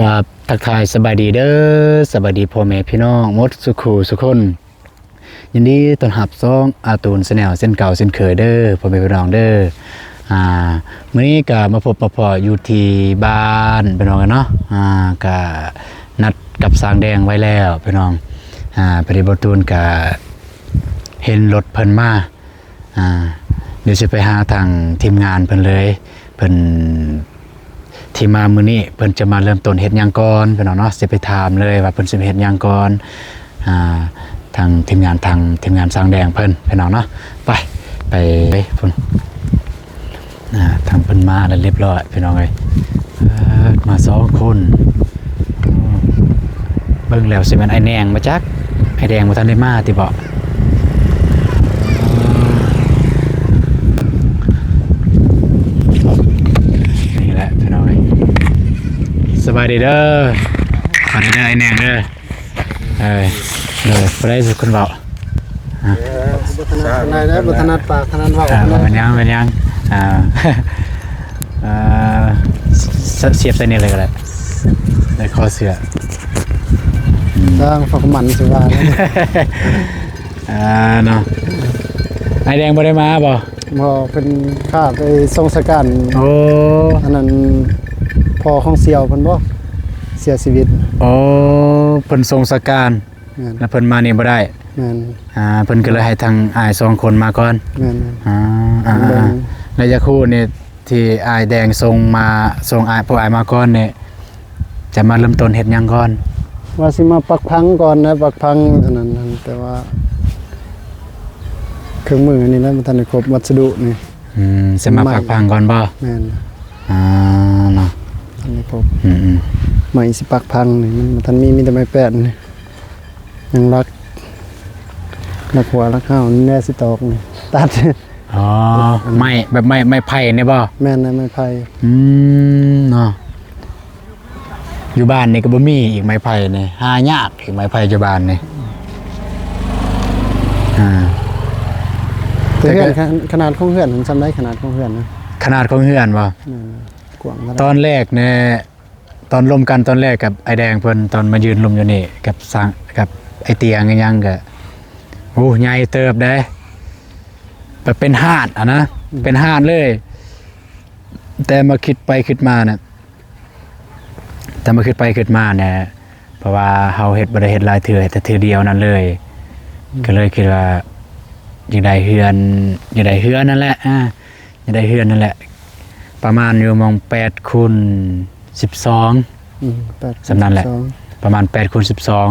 ກາບທັກທາຍສະບາຍດີເດີ ສະບາຍດີພໍ່ແມ່ພີ່ນ້ອງໝົດສູ່ຄູ່ສູ່ຄົນ. ຍິນດີຕ້ອນຮັບຊ່ອງອາຕູນແຊນແນວເຊັ່ນເກົ່າເຊັ່ນເຄີຍເດີພໍ່ແມ່ພີ່ນ້ອງເດີ. ອ່າ ມື້ນີ້ກະມາພົບມາພໍ້ຢູ່ທີ່ບ້ານພີ່ນ້ອງເອີຍເນາະ. ອ່າ ກະນັດກັບຊ່າງແດງໄວ້ແລ້ວພີ່ນ້ອງ. ອ່າ ພໍດີບ່າວຕູນກະເຫັນລົດເພິ່ນມາ ອ່າ ດຽວຊິໄປຫາທາງທີມງານເພິ່ນເລີຍ. ເພິ່ນທີ່ມາມື້ນີ້ເພິ່ນຈະມາເລີ່ມຕົ້ນເຮັດຫຍັງກ່ອນພີ່ນ້ອງເນາະ. ຊິໄປຖາມເລີຍວ່າເພິ່ນຊິເຮັດຫຍັງກ່ອນ. ອ່າ ທາງທີມງານ ທາງທີມງານຊ່າງແດງເພິ່ນພີ່ນ້ອງເນາະ. ໄປ ໄປພຸ້ນ. ອ່າ ທາງເພິ່ນມາແລ້ວລຽບຮ້ອຍພີ່ນ້ອງເອີຍ. ເອີ ມາສອງຄົນ. ເບິ່ງແລ້ວຊິແມ່ນອ້າຍແນງບໍ່ຈັກ. ອ້າຍແດງບໍ່ທັນໄດ້ມາຕິເບາະ? ນີ້ແຫຼະພີ່ນ້ອງເອີຍ. ສະບາຍດີເດີ. ສະບາຍດີເດີອ້າຍແນງເດີ. ເອີ ໂດຍ ຜູ້ໃດຊິຄົນເວົ້າ? ອ່ະ ບໍ່ຖະໜັດປາກຖະໜັດເວົ້າ. ເອີ ບໍ່ເປັນຫຍັງ ບໍ່ເປັນຫຍັງ. ອ່າ ເອີ ສ- ສ- ສຽບໃສ່ນີ້ເລີຍກໍໄດ້ ໃນຄໍເສື້ອ. ອືມ ທາງພວກມັນຊິວ່າ ອ່າ ເນາະ. ອ້າຍແດງບໍ່ໄດ້ມາບໍ່? ບໍ່ ເພິ່ນພາໄປສົ່ງສະການ. ໂອ້ ອັນນັ້ນ ພໍ່ຂອງສ່ຽວເພິ່ນບໍ່ ເສຍຊີວິດ. ໂອ້ ເພິ່ນສົ່ງສະການ. ແມ່ນ ແລ້ວເພິ່ນມານີ້ບໍ່ໄດ້. ແມ່ນ ອ່າ ເພິ່ນກໍເລີຍໃຫ້ທາງອ້າຍສອງຄົນມາກ່ອນ. ແມ່ນ ອ່າ ອ່າ ເບິ່ງ ອ່າ ແລ້ວຢາກຮູ້ນີ້ ທີ່ອ້າຍແດງສົ່ງມາ ສົ່ງອ້າຍ ພວກອ້າຍມາກ່ອນນີ້ ຈະມາເລີ່ມຕົ້ນເຮັດຫຍັງກ່ອນ? ວ່າຊິມາປັກພັງກ່ອນນະ ປັກພັງອັນນັ້ນ ແຕ່ວ່າເຄື່ອງມືອັນນີ້ນະ ມັນທັນໄດ້ຄົບ ວັດສະດຸນີ້. ອືມ ຊິມາປັກພັງກ່ອນບໍ່? ແມ່ນ ອ່າ ເນາະ ທັນໄດ້ຄົບ. ອືມໆ ໄມ້ຊິປັກພັງນີ້ ມັນບໍ່ທັນມີ ມີແຕ່ໄມ້ແປ້ນນີ້. ຍັງລັກ ລັກຫົວລັກເຫົານີ້ແຫຼະຊິຕອກນີ້ ຕັດ. ອໍ ໄມ້ ແບບໄມ້ ໄມ້ໄຜ່ນີ້ບໍ່? ແມ່ນ ໄມ້ໄຜ່. ອືມ ເນາະ ຢູ່ບ້ານນີ້ກໍບໍ່ມີອີກໄມ້ໄຜ່ນີ້ ຫາຍາກອີກໄມ້ໄຜ່ຢູ່ບ້ານນີ້. ອ່າ ແຕ່ເຮືອນ ແຕ່ກໍ ຂະໜາດຂອງເຮືອນມັນສ່ຳໃດ? ຂະໜາດຂອງເຮືອນນະ? ຂະໜາດຂອງເຮືອນບໍ່? ແມ່ນ ກວ້າງເທົ່າໃດ? ຕອນແລກແນ່ ຕອນລົມກັນຕອນແລກກັບອ້າຍແດງເພິ່ນ ຕອນມາຢືນລົມຢູ່ນີ້ ກັບຊ່າງ ກັບອ້າຍຕຽງອີ່ຫຍັງກະ ໂອ້ ໃຫຍ່ເຕີບເດ້ ແບບເປັນຮ້ານຫັ້ນນະ. ອືມ ເປັນຮ້ານເລີຍ. ແຕ່ມາຄິດໄປຄິດມານະ ແຕ່ມາຄິດໄປຄິດມານະ ເພາະວ່າເຮົາເຮັດ ບໍ່ໄດ້ເຮັດຫຼາຍເທື່ອ ເຮັດແຕ່ເທື່ອດຽວນັ້ນເລີຍ. ອືມ ກໍເລີຍຄິດວ່າຢາກໄດ້ເຮືອນ ຢາກໄດ້ເຮືອນນັ້ນແຫຼະ ອ່າ ຢາກໄດ້ເຮືອນນັ້ນແຫຼະ ປະມານຢູ່ໝ່ອງແປດຄູນສິບສອງ. ອືມ ແປດຄູນສິບສອງ ສ່ຳນັ້ນແຫຼະ ປະມານແປດຄູນສິບສອງ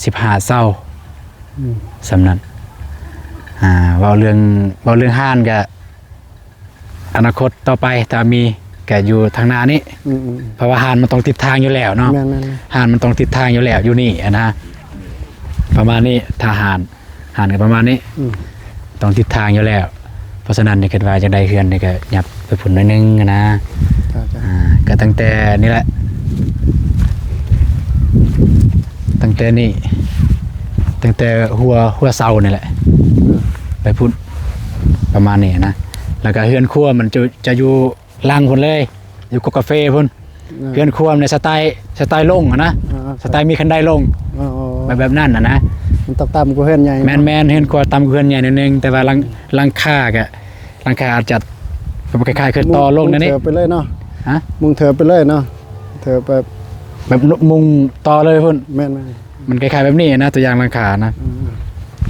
ສິບຫ້າເສົາ. ອືມ ສ່ຳນັ້ນ. ອ່າ ເວົ້າເລື່ອງ ເວົ້າເລື່ອງຮ້ານກະ ອະນາຄົດຕໍ່ໄປ ຖ້າມີກະຢູ່ທາງໜ້ານີ້. ອືມໆ ເພາະວ່າຮ້ານມັນຕ້ອງຕິດທາງຢູ່ແລ້ວເນາະ. ແມ່ນໆໆ ຮ້ານມັນຕ້ອງຕິດທາງຢູ່ແລ້ວ ຢູ່ນີ້ຫັ້ນນະ ປະມານນີ້. ຖ້າຮ້ານ ຮ້ານກໍປະມານນີ້. ອືມ ຕ້ອງຕິດທາງຢູ່ແລ້ວ. ເພາະສະນັ້ນນີ້ ຄິດວ່າຢາກໄດ້ເຮືອນນີ້ກໍຫຍັບໄປພຸ້ນໜ້ອຍໜຶ່ງຫັ້ນນະ. ເຈົ້າໆ ອ່າ ກໍຕັ້ງແຕ່ນີ້ແຫຼະ ຕັ້ງແຕ່ນີ້ ຕັ້ງແຕ່ຫົວ ຫົວເສົານີ້ແຫຼະ ອືມ ໄປພຸ້ນ ປະມານນີ້ນະ. ແລ້ວກໍເຮືອນຄົວມັນຈະ ຈະຢູ່ຫຼັງພຸ້ນເລີຍ ຢູ່ກົກກາເຟພຸ້ນ. ເຮືອນຄວາມໃນສະໄຕ ສະໄຕລົງຫັ້ນນະ. ອ່າໆ ສະໄຕມີຄັນໄດລົງ. ອໍໆ ແບບ ແບບນັ້ນຫັ້ນນະ. ມັນຕ້ອງຕ່ຳກວ່າເຮືອນໃຫຍ່ເນາະ. ແມ່ນໆ ເຮືອນຄວາມຕ່ຳກວ່າເຮືອນໃຫຍ່ໜ້ອຍໜຶ່ງ ແຕ່ວ່າຫຼັງ ຫຼັງຄາກະ ຫຼັງຄາອາດຈະ ຄ້າຍໆ ຄືຕໍ່ລົງແນວນີ້. ມຸງເທີບໄປເລີຍເນາະ. ຮະ? ມຸງເທີບໄປເລີຍເນາະ. ເທີບແບບ ແບບມຸງຕໍ່ເລີຍພຸ້ນ. ແມ່ນໆ. ມັນຄ້າຍໆແບບນີ້ນະ ຕົວຢ່າງຫຼັງຄານະ. ອືມ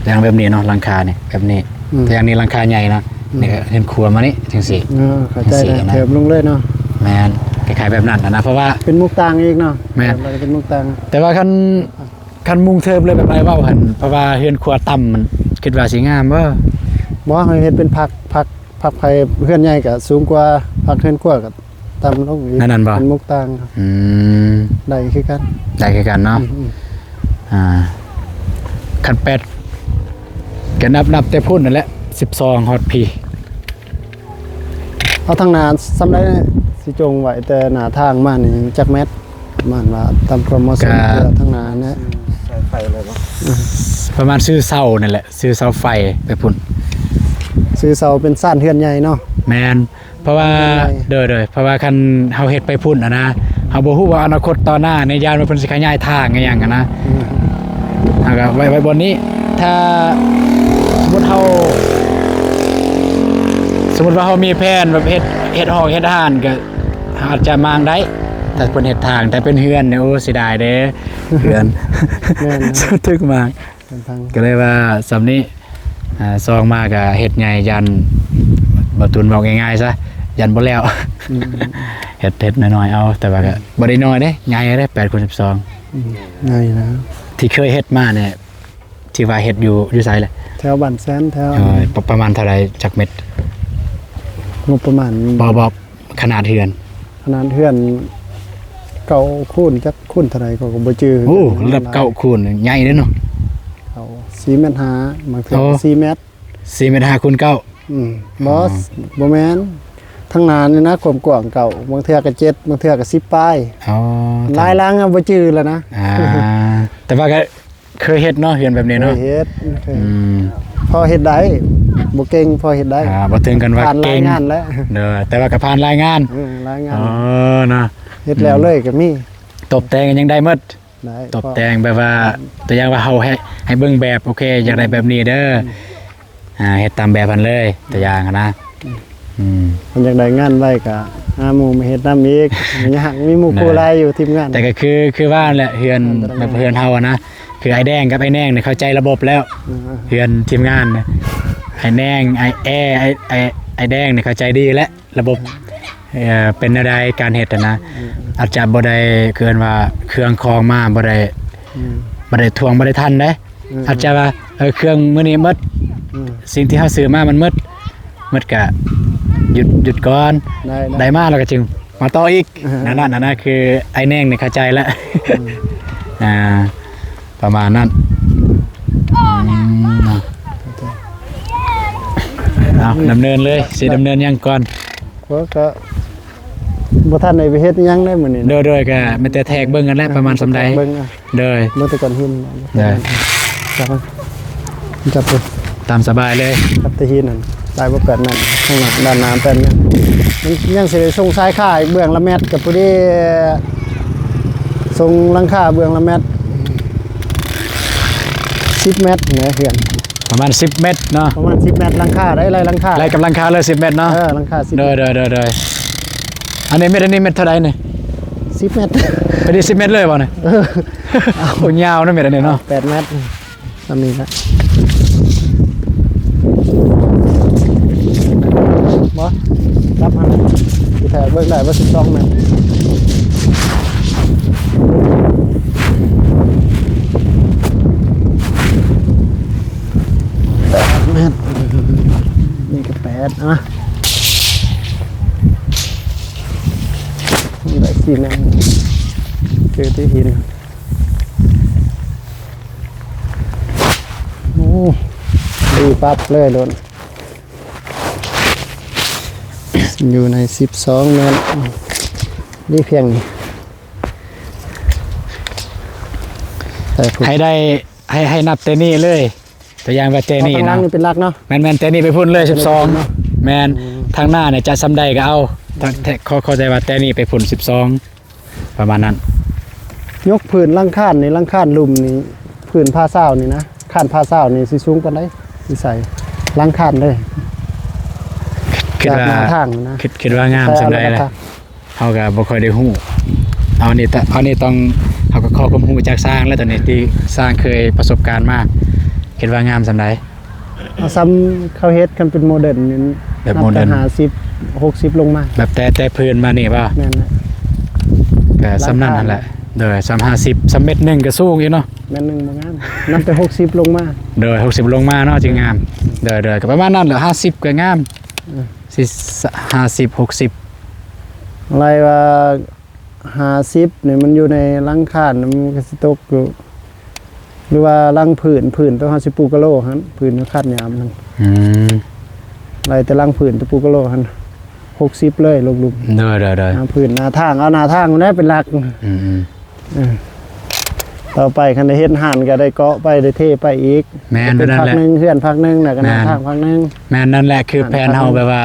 ຢ່າງແບບນີ້ເນາະ ຫຼັງຄານີ້ແບບນີ້. ອືມ ຕົວຢ່າງນີ້ຫຼັງຄາໃຫຍ່ນະ. ອືມ ນີ້ກໍເຮືອນຄົວມານີ້ຈັ່ງຊີ້. ເອີ ເຂົ້າໃຈແລ້ວ. ຈັ່ງຊີ້ນະ ເທີບລົງເລີຍເນາະ. ແມ່ນ ຄ້າຍໆແບບນັ້ນນະ ເພາະວ່າເປັນມຸກຕ່າງອີກເນາະ. ແມ່ນ ເທີບແລ້ວກໍເປັນມຸກຕ່າງ. ແຕ່ວ່າຄັນ ຄັນມຸງເທີບເລີຍແບບອ້າຍເວົ້າຫັ້ນ ເພາະວ່າເຮືອນຄົວຕ່ຳ ມັນຄິດວ່າຊິງາມບໍ່? ບໍ່ ເຮົາເຮັດເປັນພັກ ພັກ ພັກໄພ ເຮືອນໃຫຍ່ກໍສູງກວ່າ ພັກເຮືອນຄົວກໍ ຕ່ຳລົງອີກ. ແນວນັ້ນບໍ່? ເປັນມຸກຕ່າງ. ອືມ ໄດ້ຄືກັນ ໄດ້ຄືກັນເນາະ. ອືມໆ ອ່າ ຄັນແປດ ກໍນັບ ນັບແຕ່ພຸ້ນນັ້ນແຫຼະ ສິບສອງ ຮອດພີ້. ເອົາທາງໜ້າສ່ຳໃດ ຊິຈົ່ງໄວ້ແຕ່ໜ້າທາງມານີ້ຈັກແມັດ? ປະມານວ່າຕາມຄວາມເໝາະສົມ ກໍ ເພື່ອທາງໜ້າແຫຼະ. ສາຍໄຟເລີຍບໍ່? ອືມ ປະມານຊື່ເສົານັ້ນແຫຼະ ຊື່ເສົາໄຟໄປພຸ້ນ. ຊື່ເສົາເປັນຊານເຮືອນໃຫຍ່ເນາະ? ແມ່ນ. ເພາະວ່າ ເຮືອນໃຫຍ່ ໂດຍໆ ເພາະວ່າຄັນເຮົາເຮັດໄປພຸ້ນຫັ້ນນະ ເຮົາບໍ່ຮູ້ວ່າອະນາຄົດຕໍ່ໜ້ານີ້ ຢ້ານວ່າເພິ່ນຊິຂະຫຍາຍທາງອີ່ຫຍັງຫັ້ນນະ. ອືມ ເຮົາກໍໄວ້ ໄວ້ບ່ອນນີ້. ຖ້າສົມມຸດເຮົາ ສົມມຸດວ່າເຮົາມີແຜນແບບເຮັດ ເຮັດຫ້ອງເຮັດຮ້ານ ກໍອາດຈະມ້າງໄດ້ ຖ້າເພິ່ນເຮັດທາງ. ແຕ່ເປັນເຮືອນນີ້ ໂອ້ ເສຍດາຍເດ້ ເຮືອນ. ແມ່ນ ຖືກມ້າງ. ເປັນທາງ ກໍເລີຍວ່າສ່ຳນີ້ ອ່າ ຊອງມາກໍເຮັດໃຫຍ່ ຢ້ານ ບໍ່ ຕຸນເວົ້າງ່າຍໆຊະ ຢ້ານບໍ່ແລ້ວ. ອືມ ເຮັດ ເຮັດນ້ອຍໆເອົາ ແຕ່ວ່າກໍ ອືມ ບໍ່ໄດ້ນ້ອຍເດ້ ໃຫຍ່ເດ້ ແປດຄູນສິບສອງ. ອືມ ໃຫຍ່ນະ. ທີ່ເຄີຍເຮັດມານີ້ ທີ່ວ່າເຮັດຢູ່ ຢູ່ໃສລະ? ແຖວບ້ານແຊນ ແຖວ ເອີ ປະ ປະມານເທົ່າໃດ ຈັກເມັດ? ງົບປະມານ ບໍ່ ບໍ່ ຂະໜາດເຮືອນ ຂະໜາດເຮືອນເກົ້າຄູນ ຈັກຄູນເທົ່າໃດ ຂ້ອຍກໍບໍ່ຈື່. ໂອ້ ລະດັບເກົ້າຄູນ ໃຫຍ່ເດ້ເນາະ. ເກົ້າ ສີ່ແມັດຫ້າ ບາງເທື່ອກໍ ໂອ້ ສີ່ແມັດ ສີ່ແມັດຫ້າຄູນເກົ້າ. ອືມ ບໍ່ ອໍ ບໍ່ແມ່ນ ທາງໜ້ານີ້ນະ ຄວາມກວ້າງເກົ້າ ບາງເທື່ອກໍເຈັດ ບາງເທື່ອກໍສິບປາຍ. ອໍ ຫຼາຍຫຼັງອະ ບໍ່ຈື່ແລ້ວນະ. ອ່າ ແຕ່ວ່າກໍ ເຄີຍເຮັດເນາະ ເຮືອນແບບນີ້ເນາະ. ເຄີຍເຮັດ ເຄີຍ ອືມ ພໍເຮັດໄດ້ ບໍ່ເກັ່ງ ພໍເຮັດໄດ້. ອ່າ ບໍ່ເຖິງກັນວ່າເກັ່ງ ຜ່ານລາຍງານແລ້ວ. ເດີ ແຕ່ວ່າກໍຜ່ານລາຍງານ. ເອີ ລາຍງານ. ອໍ ເນາະ ເຮັດແລ້ວເລີຍກໍມີ. ຕົບແຕ່ງຍັງໄດ້ໝົດ. ໄດ້ ຕົບແຕ່ງແບບວ່າ ຕົວຢ່າງວ່າເຮົາໃຫ້ ໃຫ້ເບິ່ງແບບ ໂອເຄ ຢາກໄດ້ແບບນີ້ເດີ. ອືມ ອ່າ ເຮັດຕາມແບບຫັ້ນເລີຍ ຕົວຢ່າງຫັ້ນນະ. ອືມ ອືມ ຄັນຢາກໄດ້ງານໄວກໍຫາໝູ່ມາເຮັດນຳອີກ ບໍ່ຍາກ ມີໝູ່ຄູ່ຫຼາຍຢູ່ທີມງານ. ແຕ່ກໍຄື ຄືວ່າແຫຼະ ເຮືອນແບບເຮືອນເຮົາຫັ້ນນະ ຄືອ້າຍແດງກັບອ້າຍແນງນີ້ເຂົ້າໃຈລະບົບແລ້ວ. ອ່າ ເຮືອນທີມງານນະ ອ້າຍແນງ ອ້າຍແອ ອ້າຍ ອ້າຍ ອ້າຍແດງນີ້ເຂົ້າໃຈດີແລ້ວ ລະບົບ ເອີ ເປັນແນວໃດການເຮັດຫັ້ນນະ. ອືມ ອືມ ອາດຈະບໍ່ໄດ້ ຄືເອີ້ນວ່າເຄື່ອງຂອງມາບໍ່ໄດ້ ອືມ ບໍ່ໄດ້ທ່ວງ ບໍ່ໄດ້ທັນເດ້. ອືມ ອາດຈະວ່າ ເອີ ເຄື່ອງມື້ນີ້ໝົດ ອືມ ສິ່ງທີ່ເຮົາຊື້ມາມັນໝົດ ໝົດກະຢຸດ ຢຸດກ່ອນ. ໄດ້ ໄດ້ ໄດ້ມາແລ້ວກໍຈຶ່ງມາຕໍ່ອີກ. ອ່າ ນັ້ນນະ ນັ້ນນະ ຄືອ້າຍແນງນີ້ເຂົ້າໃຈແລ້ວ. ອືມ ອ່າ ປະມານນັ້ນ. ອືມ ເອົາ ດຳເນີນເລີຍ ຊິດຳເນີນຫຍັງກ່ອນ? ຂ້ອຍກໍບໍ່ທັນໄດ້ໄປເຮັດຫຍັງໄດ໋ມື້ນີ້. ໂດຍ ໂດຍ ກໍມີແຕ່ແທກເບິ່ງຫັ້ນແຫຼະ ປະມານສ່ຳໃດ. ເບິ່ງ ໂດຍ ເບິ່ງແຕ່ກ້ອນຫີນ. ໂດຍ ຈັບ ຈັບເລີຍ ຕາມສະບາຍເລີຍ. ຈັບແຕ່ຫີນຫັ້ນ ຫຼາຍບໍ່ ແປດແມັດ ຂ້າງໜ້າ ດ້ານໜ້າແປດແມັດ. ມັນຍັງຊິໄດ້ສົ່ງສາຍຄາອີກເບື້ອງລະແມັດ ກໍພໍດີສົ່ງຫຼັງຄາເບື້ອງລະແມັດ ສິບແມັດແຫຼະເຮືອນ. ປະມານສິບແມັດເນາະ ປະມານສິບແມັດ ຫຼັງຄາໄດ້ ໄລ່ຫຼັງຄາ ໄລ່ກັບຫຼັງຄາເລີຍ ສິບແມັດເນາະ. ເອີ ຫຼັງຄາສິບ. ໂດຍ ໂດຍ ໂດຍ ໂດຍ. ອັນນີ້ເມັດ ອັນນີ້ເມັດເທົ່າໃດນີ້? ສິບແມັດ. ອັນນີ້ສິບແມັດເລີຍບໍ່ນີ້? ເອີ ໂອ້ ຍາວເນາະ ເມັດອັນນີ້ເນາະ. ແປດແມັດ ສ່ຳນີ້ລະ. ບໍ່ ຈັບຫັ້ນ ທີ່ແທ້ເບິ່ງໄດ້ວ່າສິບສອງແມັດ. ແປດແມັດ ນີ້ກໍແປດ ອ່ະ ໄດ້ສີ່ແມັດ ເຈີທີ່ຫີນ. ໂອ້ ດີປັບເລີຍໂດນ ຢູ່ໃນສິບສອງແມັດ ດີພຽງນີ້. ໃຫ້ໄດ້ ໃຫ້ ໃຫ້ນັບແຕ່ນີ້ເລີຍ ຕົວຢ່າງວ່າແຕ່ນີ້ນະ ເອົາທາງຫຼັງນີ້ເປັນຫຼັກເນາະ. ແມ່ນໆ ແຕ່ນີ້ໄປພຸ້ນເລີຍ ສິບສອງເນາະ. ແມ່ນ ອືມ ທາງໜ້ານີ້ຈະສ່ຳໃດກໍເອົາ ແຕ່ ແຕ່ ຂໍ ຂໍແຕ່ວ່າແຕ່ນີ້ໄປພຸ້ນ ສິບສອງ ປະມານນັ້ນ. ຍົກພື້ນຫຼັງຄານນີ້ ຫຼັງຄານລຸ່ມນີ້ ພື້ນຜາຊາວນີ້ນະ ຄານຜາຊາວນີ້ຊິສູງປານໃດ? ຊິໃສ່ຫຼັງຄານເດ້ ຄິດ ຄິດວ່າ ຈາກໜ້າທາງນະ ຄິດ ຄິດວ່າງາມສ່ຳໃດລະ? ເຮົາກໍບໍ່ຄ່ອຍໄດ້ຮູ້ ເອົານີ້ ເອົານີ້ຕ້ອງ ເຮົາກໍຂໍຄວາມຮູ້ຈາກຊ່າງແລ້ວ ຕອນນີ້ທີ່ຊ່າງເຄີຍປະສົບການມາ ຄິດວ່າງາມສ່ຳໃດ? ເອົາສ່ຳເຂົາເຮັດ ຄັນເປັນໂມເດີນນີ້ ແບບໂມເດີນ ນັບແຕ່ຫ້າສິບ ຫົກສິບລົງມາ. ແບບແຕ່ ແຕ່ພື້ນມານີ້ບໍ່? ແມ່ນແຫຼະ ກໍສ່ຳນັ້ນຫັ້ນແຫຼະ. ໂດຍ ສ່ຳຫ້າສິບ ສ່ຳແມັດໜຶ່ງກໍສູງຢູ່ເນາະ. ແມັດໜຶ່ງບໍ່ງາມ ນັບແຕ່ຫົກສິບລົງມາ. ໂດຍ ຫົກສິບລົງມາເນາະ ຈຶ່ງງາມ. ໂດຍ ໂດຍ ກໍປະມານນັ້ນແຫຼະ ຫ້າສິບກໍງາມ. ເອີ ສິ ຫ້າສິບ ຫົກສິບ ໄລ່ວ່າ ຫ້າສິບນີ້ມັນຢູ່ໃນຫຼັງຄານ ມັນກໍຊິຕົກຢູ່ ຫຼືວ່າຫຼັງພື້ນ ພື້ນຕົວເຮົາຊິປູກະໂລຫັ້ນ ພື້ນເຮົາຄາດຍາມຫັ້ນ. ອືມ ໄລ່ແຕ່ຫຼັງພື້ນຕົວປູກະໂລຫັ້ນ ຫົກສິບເລີຍລົງລຸ່ມ. ໂດຍ ໂດຍ ໂດຍ ອ່າ ພື້ນໜ້າທາງ ເອົາໜ້າທາງພຸ້ນແຫຼະເປັນຫຼັກ. ອືມ ອືມ ເອີ ຕໍ່ໄປຄັນໄດ້ເຮັດຮ້ານກໍໄດ້ເກາະໄປ ໄດ້ເທໄປອີກ. ແມ່ນ ເປັນ ແມ່ນນັ້ນແຫຼະ ພັກໜຶ່ງ ເຮືອນພັກໜຶ່ງ ແລ້ວກໍໜ້າ ແມ່ນ ທາງພັກໜຶ່ງ. ແມ່ນ ນັ້ນແຫຼະ ຄືແຜນເຮົາ ແບບວ່າ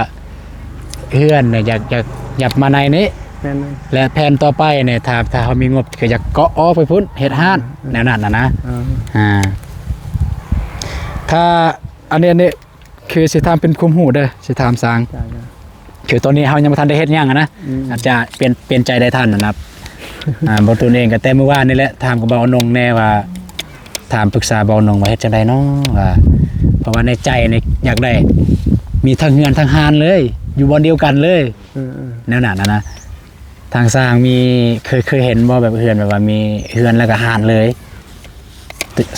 ເຮືອນນະ ຢາກ ຢາກ ຢາກມາໃນນີ້ ແມ່ນໆ ແລະແຜນຕໍ່ໄປນີ້ ຖ້າ ຖ້າເຮົາມີງົບ ກໍຢາກເກາະອອກໄປພຸ້ນ ເຮັດຮ້ານ ອ່າ ແນວນັ້ນນະນະ ອ່າ ອ່າ ຖ້າ ອັນນີ້ ອັນນີ້ ຄືຊິຖາມເປັນຄວາມຮູ້ເດີ ຊິຖາມຊ່າງ ຈ້າ ຈ້າ ຄືຕອນນີ້ເຮົາຍັງບໍ່ທັນໄດ້ເຮັດຫຍັງຫັ້ນນະ ອືມ ອາດຈະປ່ຽນ ປ່ຽນໃຈໄດ້ທັນນະ ອ່າ ບ່າວຕູນເອງກໍແຕ່ມື້ວານນີ້ແຫຼະ ຖາມກັບບ່າວນງແດ່ວ່າ ຖາມປຶກສາບ່າວນງວ່າເຮັດຈັ່ງໃດເນາະ ວ່າ ເພາະວ່າໃນໃຈນີ້ຢາກໄດ້ ມີທັງເຮືອນທັງຮ້ານເລີຍ ຢູ່ບ່ອນດຽວກັນເລີຍ ເອີໆ ແນວນັ້ນນະນະ ທາງຊ່າງມີ ເຄີຍ ເຄີຍເຫັນບໍ່ ແບບເຮືອນ ແບບວ່າມີເຮືອນແລ້ວກໍຮ້ານເລີຍ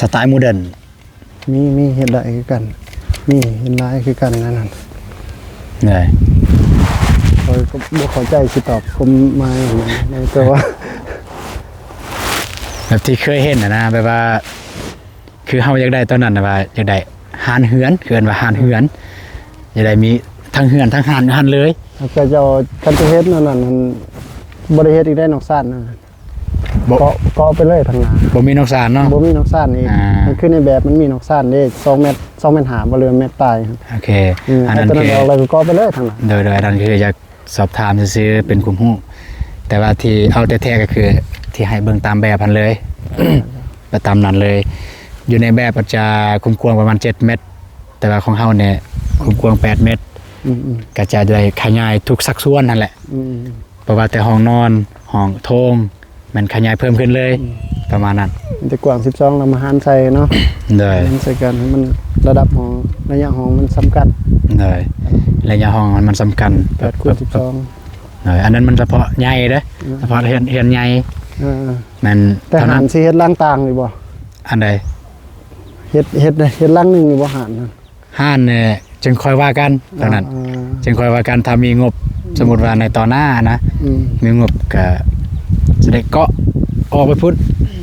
ສະໄຕລ໌ໂມເດີນ? ມີ ມີ ເຮັດໄດ້ຄືກັນ ມີ ເຫັນຫຼາຍຄືກັນແນວນັ້ນ ໂດຍ ຂ້ອຍກໍບໍ່ເຂົ້າໃຈຊິຕອບຄວາມໝາຍຫຍັງ ແຕ່ວ່າ ແບບທີ່ເຄີຍເຫັນຫັ້ນນະ ແບບວ່າ ຄືເຮົາຢາກໄດ້ຕອນນັ້ນນະວ່າ ຢາກໄດ້ຮ້ານເຮືອນ ເອີ້ນວ່າຮ້ານເຮືອນ ຢາກໄດ້ມີທັງເຮືອນທັງຮ້ານຢູ່ຫັ້ນເລີຍ ແລ້ວກໍເຈົ້າ ຄັນຈະເຮັດແນວນັ້ນ ມັນບໍ່ໄດ້ເຮັດອີກໄດ້ນອກຊານນະ. ບໍ່ ເກາະ ເກາະໄປເລີຍທາງໜ້າ ບໍ່ມີນອກຊານເນາະ ບໍ່ມີນອກຊານອີກ ອ່າ ມັນຄືໃນແບບມັນມີນອກຊານເດ້ ສອງແມັດ ສອງແມັດຫ້າ ບໍ່ ຫຼືແມັດປາຍ ໂອເຄ ອືມ ອັນນັ້ນ ອັນນັ້ນ ຄື ອອກແລ້ວກໍເກາະໄປເລີຍທາງໜ້າ ໂດຍ ໂດຍ ອັນນັ້ນຄືຢາກສອບຖາມຊື່ໆ ເປັນຄວາມຮູ້ ແຕ່ວ່າທີ່ເອົາແທ້ໆ ກໍຄືທີ່ໃຫ້ເບິ່ງຕາມແບບຫັ້ນເລີຍ ອ່າ ໄປຕາມນັ້ນເລີຍ ຢູ່ໃນແບບອາດຈະຄວາມກວ້າງປະມານເຈັດແມັດ ແຕ່ວ່າຂອງເຮົານີ້ຄວາມກວ້າງແປດແມັດ ອືມໆ ກໍຈະໄດ້ຂະຫຍາຍທຸກສັດສ່ວນຫັ້ນແຫຼະ ອືມໆ ບໍ່ວ່າແຕ່ຫ້ອງນອນ ຫ້ອງໂຖງ ແມ່ນຂະຫຍາຍເພີ່ມຂຶ້ນເລີຍ ອືມ ປະມານນັ້ນ ມັນຈະກວ້າງສິບສອງ ແລ້ວມາຫານໃສ່ເນາະ ໂດຍ ຫານໃສ່ກັນໃຫ້ມັນລະດັບຫ້ອງ ໄລຍະຫ້ອງມັນສຳຄັນ ໂດຍ ໄລຍະຫ້ອງມັນສຳຄັນ ແປດຄູນສິບສອງ ໂດຍ ອັນນັ້ນມັນສະເພາະໃຫຍ່ເດ້ ອືມ ສະເພາະເຮືອນ ເຮືອນໃຫຍ່ ເອີໆ ແມ່ນ ແຕ່ ເທົ່ານັ້ນ ຫານຊິເຮັດຫຼັງຕ່າງຢູ່ບໍ່? ອັນໃດ? ເຮັດ ເຮັດ ເຮັດຫຼັງໜຶ່ງຢູ່ບໍ່ ຫານນະ? ຮ້ານນີ້ຈຶ່ງຄ່ອຍວ່າກັນຕອນນັ້ນ ອ່າໆ ຈຶ່ງຄ່ອຍວ່າກັນ ຖ້າມີງົບ ອືມ ສົມມຸດວ່າໃນຕໍ່ໜ້ານະ ອືມ ມີງົບກໍຊິໄດ້ເກາະອອກໄປພຸ້ນ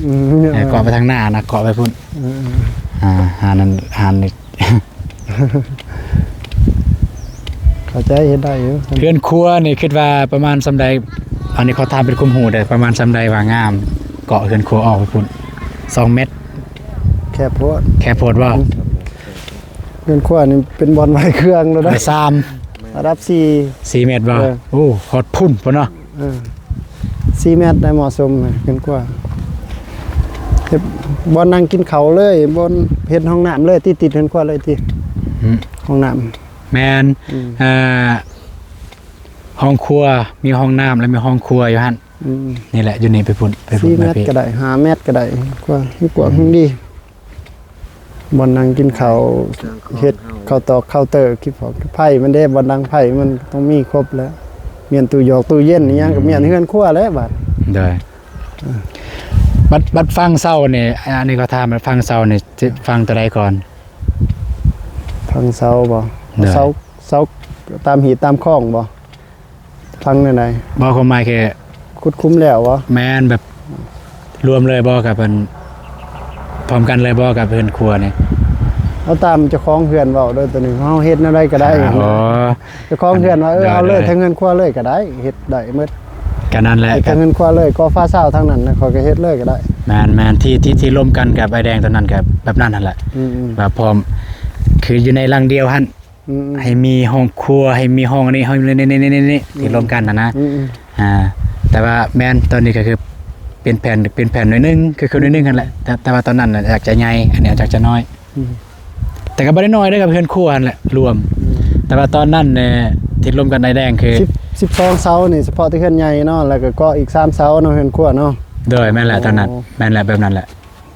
ອືມ ໃຫ້ເກາະໄປທາງໜ້ານະ ເກາະໄປພຸ້ນ ເອີໆ ອ່າ ຮ້ານນັ້ນ ຮ້ານນີ້ ເຂົ້າໃຈ ເຮັດໄດ້ຢູ່ ເຮືອນຄົວນີ້ຄິດວ່າປະມານສ່ຳໃດ? ອັນນີ້ຂໍຖາມເປັນຄວາມຮູ້ເດີ ປະມານສ່ຳໃດວ່າງາມ? ເກາະເຮືອນຄົວອອກໄປພຸ້ນ ສອງແມັດ ແຄບໂພດ ແຄບໂພດບໍ່? ອືມ ເຮືອນຄົວນີ້ເປັນບ່ອນໄວ້ເຄື່ອງແລ້ວເດ້ ໄວ້ສາມ ລະດັບສີ່ ສີ່ແມັດບໍ່? ເອີ ໂອ້ ຮອດພຸ້ນພຸ້ນເນາະ ເອີ ສີ່ແມັດໄດ້ເໝາະສົມເຮືອນຄົວ ເຮັດບ່ອນນັ່ງກິນເຂົ້າເລີຍ ບ່ອນເຮັດຫ້ອງນ້ຳເລີຍ ຕິດໆເຮືອນຄົວເລີຍຕິ ອືມ ຫ້ອງນ້ຳ ແມ່ນ ອືມ ເອີ ຫ້ອງຄົວ ມີຫ້ອງນ້ຳ ແລະ ມີຫ້ອງຄົວຢູ່ຫັ້ນ ອືມ ນີ້ແຫຼະ ຢູ່ນີ້ໄປພຸ້ນ ໄປພຸ້ນ ສີ່ແມັດກໍໄດ້ ຫ້າແມັດກໍໄດ້ ກວ້າງ ກວ້າງ ອືມ ດີ ບ່ອນນັ່ງກິນເຂົ້າ ເຮັດເຂົ້າຕອກເຂົ້າເຕີ ກິນເຂົ້າໄຟມັນເດ້ ບ່ອນດັງໄຟມັນຕ້ອງມີຄົບແຫຼະ ມ້ຽນຕູ້ຢອກຕູ້ເຢັນອີ່ຫຍັງກໍ ອືມ ມ້ຽນເຮືອນຄົວແຫຼະບາດ ໂດຍ ເອີ ບັດ ບັດຝັງເສົານີ້ ອັນນີ້ກໍຖາມ ຝັງເສົານີ້ຊິຝັງຕົວໃດກ່ອນ? ຝັງເສົາບໍ່? ໂດຍ ເສົາ ເສົາຕາມຮີດຕາມຄອງບໍ່? ຝັງແນວໃດ? ບໍ່ ຄວາມໝາຍຄື ຂຸດຂຸມແລ້ວບໍ່? ແມ່ນ ແບບລວມເລີຍບໍ່ກັບອັນ ພ້ອມກັນເລີຍບໍ່ກັບເຮືອນຄົວນີ້? ເອົາຕາມເຈົ້າຂອງເຮືອນເວົ້າເດີ ໂຕນີ້ເຮົາເຮັດແນວໃດກໍໄດ້ ອ່າ ອໍ ເຈົ້າຂອງເຮືອນວ່າ ເອີ ໂດຍ ເອົາເລີຍ ໂດຍ ທັງເຮືອນຄົວເລີຍກໍໄດ້ ເຮັດໄດ້ໝົດ ກໍນັ້ນແຫຼະ ເຮັດທັງເຮືອນຄົວເລີຍ ກໍ່ຟ້າຊາວທາງນັ້ນນະ ຂ້ອຍກໍເຮັດເລີຍກໍໄດ້ ແມ່ນໆ ທີ່ ທີ່ ທີ່ລົມກັນກັບອ້າຍແດງຕອນນັ້ນກໍແບບນັ້ນຫັ້ນແຫຼະ ອືມໆ ວ່າພ້ອມ ຄືຢູ່ໃນຫຼັງດຽວຫັ້ນ ອືມໆ ໃຫ້ມີຫ້ອງຄົວ ໃຫ້ມີຫ້ອງອັນນີ້ ຫ້ອງນີ້ ນີ້ ນີ້ ນີ້ ອືມ ທີ່ລວມກັນຫັ້ນນະ ອືມໆ ອ່າ ແຕ່ວ່າແມ່ນ ຕອນນີ້ກໍຄືປ່ຽນແຜນ ປ່ຽນແຜນໜ້ອຍໜຶ່ງ ຄື ຄືໜ້ອຍໜຶ່ງຫັ້ນແຫຼະ ແຕ່ ແຕ່ວ່າຕອນນັ້ນນະຢາກຈະໃຫຍ່ ອັນນີ້ຢາກຈະນ້ອຍ ອືມ ແຕ່ກໍບໍ່ໄດ້ນ້ອຍເດ້ ກັບເຮືອນຄົວຫັ້ນແຫຼະລວມ ອືມ ແຕ່ວ່າຕອນນັ້ນແຫຼະ ທີ່ລວມກັນອ້າຍແດງຄື ສິບ ສິບສອງເສົານີ້ ສະເພາະແຕ່ເຮືອນໃຫຍ່ເນາະ ແລ້ວກໍເກາະອີກສາມເສົາເນາະ ເຮືອນຄົວເນາະ ໂດຍ ແມ່ນແຫຼະ ອໍ ຕອນນັ້ນ ແມ່ນແຫຼະ ແບບນັ້ນແຫຼະ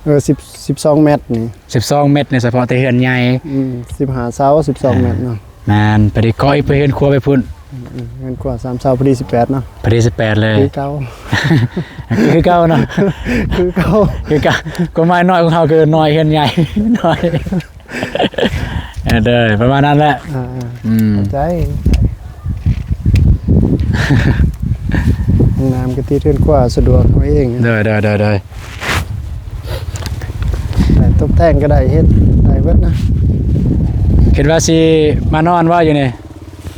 ເອີ ສິບ ສິບສອງແມັດນີ້ ສິບສອງແມັດນີ້ ສະເພາະແຕ່ເຮືອນໃຫຍ່ ອືມ ສິບຫ້າເສົາ ສິບສອງແມັດເນາະ ແມ່ນ ພໍດີເກາະອີກໄປເຮືອນຄົວໄປພຸ້ນ ອືມ ເຮືອນຄົວສາມເສົາ ພໍດີສິບແປດເນາະ ພໍດີສິບແປດເລີຍ ຄືເກົ່າ ຄືເກົ່າເນາະ ຄືເກົ່າ ຄືເກົ່າ ຄວາມໝາຍນ້ອຍຂອງເຮົາຄືນ້ອຍ ເຮືອນໃຫຍ່ນ້ອຍ ເອີ ໂດຍ ປະມານນັ້ນແຫຼະ ອ່າໆ ອືມ ເຂົ້າໃຈ ຫ້ອງນ້ຳກໍຕິດເຮືອນຄົວ ສະດວກເຮົາເອງ ໂດຍໆໆໆ ແຕ່ຕົກແຕ່ງກໍໄດ້ ເຮັດໄດ້ເບິດນະ ຄິດວ່າຊິມານອນບໍ່ຢູ່ນີ້?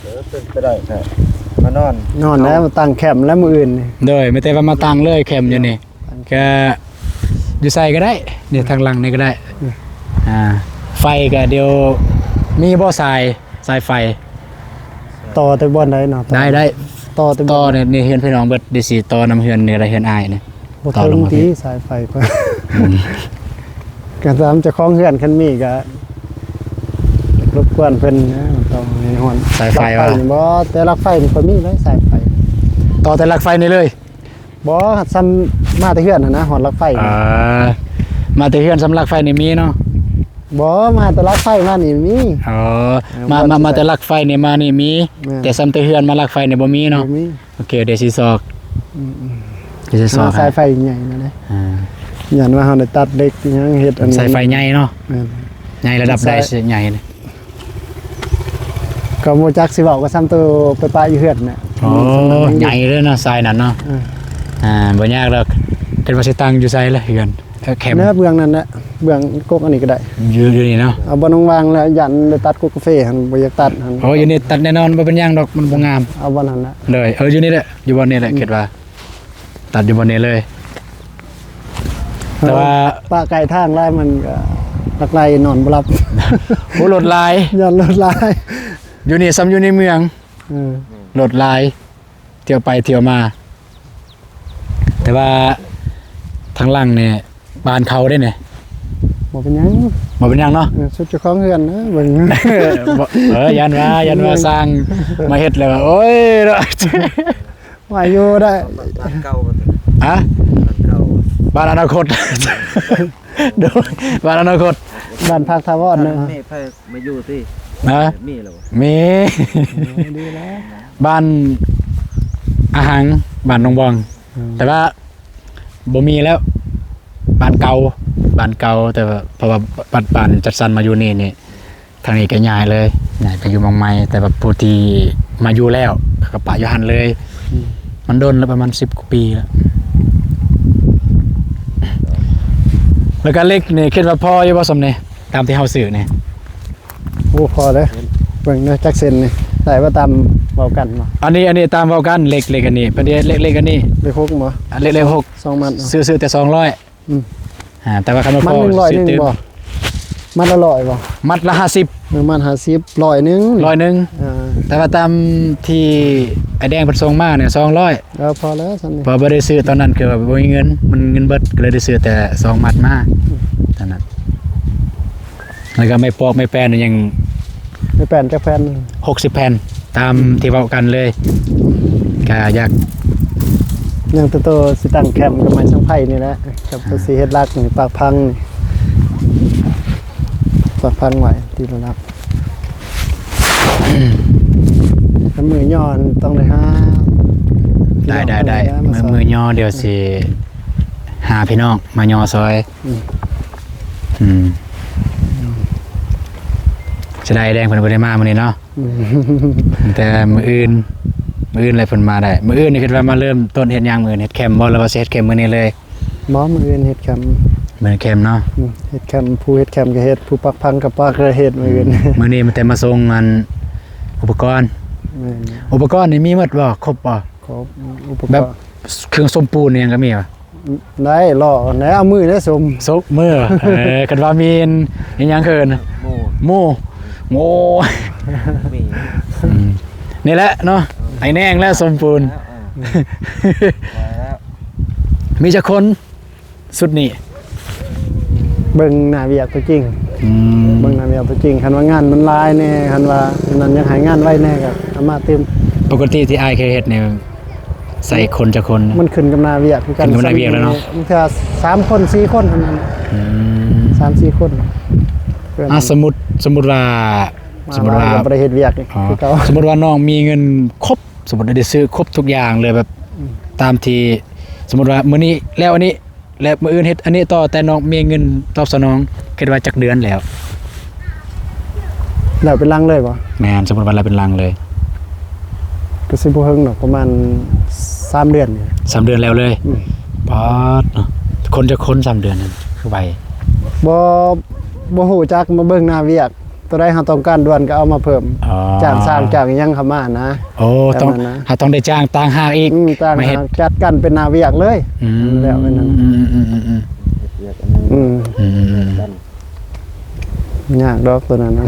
ເອີ ເປັນໄປໄດ້ ມານອນ ນອນແລ້ວ ມາຕັ້ງແຄມແລ້ວມື້ອື່ນນີ້ ໂດຍ ມີແຕ່ວ່າມາຕັ້ງເລີຍແຄມຢູ່ນີ້ ກໍຢູ່ໃສກໍໄດ້ນີ້ ທາງຫຼັງນີ້ກໍໄດ້ ອືມ ອ່າ ໄຟກໍດຽວມີບໍ່ສາຍ ສາຍໄຟ ຕໍ່ແຕ່ບ່ອນໃດເນາະ? ໄດ້ ໄດ້ ຕໍ່ແຕ່ ຕໍ່ໃນ ໃນເຮືອນພີ່ນ້ອງເບິດ ໄດ້ຊິຕໍ່ນຳເຮືອນນີ້ລະ ເຮືອນອ້າຍນີ້ ບໍ່ເຖິງຕິ ຕໍ່ລົງມາພີ້ ສາຍໄຟ ອືມ ກະຕາມເຈົ້າຂອງເຮືອນ ຄັນມີກະລົບກວນເພິ່ນນະ ຕ້ອງໃຫ້ຮອດ ສາຍໄຟວ່າ ຫຼັກໄຟນີ້ບໍ່ ແຕ່ຫຼັກໄຟນີ້ຂ້ອຍມີໄດ໋ ສາຍໄຟ ຕໍ່ແຕ່ຫຼັກໄຟນີ້ເລີຍ ບໍ່ ຊ່ຳມາແຕ່ເຮືອນຫັ້ນນະ ຮອດຫຼັກໄຟ ອ່າ ມາແຕ່ເຮືອນຊ່ຳຫຼັກໄຟນີ້ມີເນາະ ບໍ່ ມາແຕ່ຫຼັກໄຟມານີ້ມີ ອໍ ເອີ ມາ ມາ ມາແຕ່ຫຼັກໄຟນີ້ມານີ້ມີ ແມ່ນ ແຕ່ຊ່ຳແຕ່ເຮືອນມາຫຼັກໄຟນີ້ບໍ່ມີເນາະ ບໍ່ມີ ໂອເຄ ດຽວຊິຊອກ ອືມໆ ດຽວຊິຊອກ ຫາສາຍໄຟໃຫຍ່ມາເດ້ ອ່າ ຢ້ານວ່າເຮົາໄດ້ຕັດເຫຼັກຫຍັງເຮັດອັນນີ້ ສາຍໄຟໃຫຍ່ເນາະ ແມ່ນ ໃຫຍ່ລະດັບໃດ ສາຍ ຊິໃຫຍ່ນີ້ ກໍບໍ່ຈັກຊິເວົ້າ ກໍຊ່ຳໂຕໄປປະຢູ່ເຮືອນນະ ອໍ ໃຫຍ່ເລີຍເນາະ ສາຍນັ້ນເນາະ ເອີ ອ່າ ບໍ່ຍາກດອກ ເພິ່ນວ່າຊິຕັ້ງຢູ່ໃສລະເຮືອນ? ເອີ ແຄມ ແນວເບື້ອງນັ້ນແຫຼະ ເບື້ອງກົກອັນນີ້ກໍໄດ້ ຢູ່ ຢູ່ນີ້ເນາະ ເອົາບ່ອນວ່າງໆ ແລ້ວຢ້ານໄດ້ຕັດກົກກາເຟຫັ້ນ ບໍ່ຢາກຕັດຫັ້ນ ໂອ້ ຢູ່ນີ້ຕັດແນ່ນອນ ບໍ່ເປັນຫຍັງດອກ ມັນບໍ່ງາມ ເອົາບ່ອນຫັ້ນແຫຼະ ໂດຍ ເອີ ຢູ່ນີ້ແຫຼະ ຢູ່ບ່ອນນີ້ແຫຼະ ອືມ ຄິດວ່າ ຕັດຢູ່ບ່ອນນີ້ເລີຍ ແຕ່ວ່າ ເອີ ປະໄກທາງຫຼາຍ ມັນກໍຫຼັກໄຫຼນອນບໍ່ຫຼັບ ໂອ້ ລົດຫຼາຍ ຢ້ານລົດຫຼາຍ ຢູ່ນີ້ຊ່ຳຢູ່ໃນເມືອງ ເອີ ລົດຫຼາຍ ທ່ຽວໄປທ່ຽວມາ ແຕ່ວ່າທາງຫຼັງນີ້ບ້ານເຂົາເດ້ນີ້ ບໍ່ເປັນຫຍັງ ບໍ່ເປັນຫຍັງເນາະ ເອີ ສຸດເຈົ້າຂອງເຮືອນນະ ເບິ່ງ ບໍ່ ເອີ ຢ້ານວ່າ ຢ້ານວ່າຊ່າງມາເຮັດແລ້ວວ່າ ໂອ້ຍ ເນາະ ວ່າຢູ່ໄດ້ ບ້ານເກົ່າ ຮະ ບ້ານເກົ່າ ບ້ານອະນາຄົດ ໂດຍ ບ້ານອະນາຄົດ ບ້ານພັກຖາວອນເນາະ ແມ່ໃຜມາຢູ່ຕິ ຮະ ມີແລ້ວ ມີ ເອີ ດີແລ້ວ ບ້ານອາຫັງ ບ້ານໜອງບອງ ອືມ ແຕ່ວ່າບໍ່ມີແລ້ວ ບ້ານເກົ່າ ບ້ານເກົ່າ ແຕ່ວ່າ ເພາະວ່າ ບັດບ້ານຈັດສັນມາຢູ່ນີ້ນີ້ ທາງນີ້ກໍຍ້າຍເລີຍ ຍ້າຍໄປຢູ່ໝ່ອງໃໝ່ ແຕ່ວ່າຜູ້ທີ່ມາຢູ່ແລ້ວ ເຂົາກໍປະຢູ່ຫັ້ນເລີຍ ອືມ ມັນດົນແລ້ວ ປະມານສິບກວ່າປີແລ້ວ ແລ້ວກໍເຫຼັກນີ້ ຄິດວ່າພໍຢູ່ບໍ່ ຊ່ຳນີ້ ຕາມທີ່ເຮົາຊື້ນີ້? ໂອ້ ພໍເດ້ ເບິ່ງເດີ ຈັກເສັ້ນນີ້ ໄດ້ບໍ່ ຕາມເວົ້າກັນບໍ່? ອັນນີ້ ອັນນີ້ຕາມເວົ້າກັນ ເຫຼັກ ເຫຼັກອັນນີ້ ເພິ່ນເຮັດເຫຼັກ ເຫຼັກອັນນີ້ ເຫຼັກຫົກບໍ່? ອັນເຫຼັກ ເຫຼັກຫົກ ສອງມັດ ຊື້ ຊື້ແຕ່ສອງຮ້ອຍ ອືມ ອ່າ ແຕ່ວ່າຄັນວ່າພໍ ມັດໜຶ່ງຮ້ອຍໜຶ່ງບໍ່? ມັດລະຮ້ອຍບໍ່? ມັດລະຫ້າສິບ ເອີ ມັດຫ້າສິບ ຮ້ອຍໜຶ່ງ ຮ້ອຍໜຶ່ງ ອ່າ ແຕ່ວ່າຕາມທີ່ອ້າຍແດງເພິ່ນສົ່ງມານີ້ ສອງຮ້ອຍ ເອີ ພໍແລ້ວຊ່ຳນີ້ ເພາະບໍ່ໄດ້ຊື້ຕອນນັ້ນ ຄືວ່າບໍ່ມີເງິນ ມັນເງິນເບິດ ກໍເລີຍໄດ້ຊື້ແຕ່ສອງມັດມາ ອືມ ເທົ່ານັ້ນ ແລ້ວກໍໄມ້ປອກໄມ້ແປ້ນຍັງ ໄມ້ແປ້ນຈັກແຜ່ນ? ຫົກສິບແຜ່ນ ຕາມ ອືມ ທີ່ເວົ້າກັນເລີຍ ກໍຢາກ ຍັງແຕ່ໂຕຊິຕັ້ງແຄມກັບໄມ້ສັງໄພນີ້ແຫຼະ ກັບໂຕຊິເຮັດຫຼັກນີ້ ປາກພັງນີ້ ປາກພັງໄວ້ທີ່ລະດັບ ຄັນມື້ຍໍ້ຕ້ອງໄດ້ຫາ ໄດ້ ໄດ້ ໄດ້ ມື້ ມື້ຍໍ້ດຽວຊິຫາພີ່ນ້ອງມາຍໍ້ຊ່ອຍ ອືມ ອືມ ເສຍດາຍແດງເພິ່ນບໍ່ໄດ້ມາມື້ນີ້ເນາະ ອືມ ແຕ່ມື້ອື່ນ ມື້ອື່ນແຫຼະເພິ່ນມາໄດ້ ມື້ອື່ນນີ້ຄິດວ່າມາເລີ່ມຕົ້ນເຮັດຫຍັງ? ມື້ອື່ນເຮັດແຄມບໍ່ ຫຼືວ່າຊິເຮັດແຄມມື້ນີ້ເລີຍ? ບໍ່ ມື້ອື່ນເຮັດແຄມ ມື້ແຄມເນາະ ອືມ ເຮັດແຄມ ຜູ້ເຮັດແຄມກໍເຮັດ ຜູ້ປັກພັງກໍປັກ ກໍເຮັດມື້ອື່ນ ອືມ ມື້ນີ້ມີແຕ່ມາສົ່ງອັນ ອຸປະກອນ ແມ່ນ ອຸປະກອນນີ້ມີໝົດບໍ່? ຄົບບໍ່? ຄົບ ອຸປະກອນ ແບບເຄື່ອງສົມປູນອີ່ຫຍັງກໍມີບໍ່? ໄດ້ ລໍແລ້ວ ເອົາມືໄດ້ສົມ ສົມມື ເອີ ຄັນວ່າມີອັນ ອີ່ຫຍັງເອີ້ນ ໝູ່ ໝູ່ ໝູ່ ມີ ອືມ ນີ້ແຫຼະເນາະ ເອີ ໄອ້ແນງແຫຼະສົມປູນ ເອີ ເອີ ມີຈັກຄົນຊຸດນີ້? ເບິ່ງໜ້າວຽກຕົວຈິງ ອືມ ເບິ່ງໜ້າວຽກຕົວຈິງ ຄັນວ່າງານມັນຫຼາຍແດ່ ຄັນວ່າອັນນັ້ນ ຢາກໃຫ້ງານໄວແດ່ ກໍເອົາມາຕື່ມ ປົກກະຕິທີ່ອ້າຍເຄີຍເຮັດນີ້ ໃສ່ຄົນຈັກຄົນ? ມັນຂຶ້ນກັບໜ້າວຽກຄືກັນ ຂຶ້ນກັບໜ້າວຽກແລ້ວເນາະ ບາງເທື່ອສາມຄົນສີ່ຄົນເທົ່ານັ້ນ ອືມ ສາມສີ່ຄົນ ອ່າ ສົມມຸດ ສົມມຸດວ່າ ສົມມຸດວ່າ ບໍ່ໄດ້ເຮັດວຽກ ອໍ ຄືເກົ່າ ສົມມຸດວ່ານ້ອງມີເງິນຄົບ ສົມມຸດໄດ້ຊື້ຄົບທຸກຢ່າງເລີຍ ແບບ ອືມ ຕາມທີ່ ສົມມຸດວ່າມື້ນີ້ແລ້ວອັນນີ້ ແລ້ວມື້ອື່ນເຮັດອັນນີ້ຕໍ່ ແຕ່ນ້ອງມີເງິນຕອບສະໜອງ ຄິດວ່າຈັກເດືອນແລ້ວ? ແລ້ວເປັນຫຼັງເລີຍບໍ່? ແມ່ນ ສົມມຸດວ່າແລ້ວເປັນຫຼັງເລີຍ ກໍຊິບໍ່ເຖິງດອກ ປະມານສາມເດືອນນີ້ ສາມເດືອນແລ້ວເລີຍ ອືມ ປາດເນາະ ຄົນຈັກຄົນ ສາມເດືອນນັ້ນ ຄືໄວ ບໍ່ ບໍ່ຮູ້ຈັກ ມາເບິ່ງໜ້າວຽກ ຕົວໃດເຮົາຕ້ອງການດ່ວນກໍເອົາມາເພີ່ມ ອໍ ຈ້າງຊ່າງຈ້າງຫຍັງເຂົ້າມານະ ໂອ້ ຕ້ອງ ເຮົາຕ້ອງໄດ້ຈ້າງຕ່າງຫາກອີກ ອືມ ຕ່າງຫາກ ມາເຮັດ ຈັດການເປັນໜ້າວຽກເລີຍ ອືມ ແລ້ວໄປນັ້ນ ອືມ ເຮັດວຽກອັນນັ້ນ ອືມ ອືມ ຍາກດອກຕົວນັ້ນນະ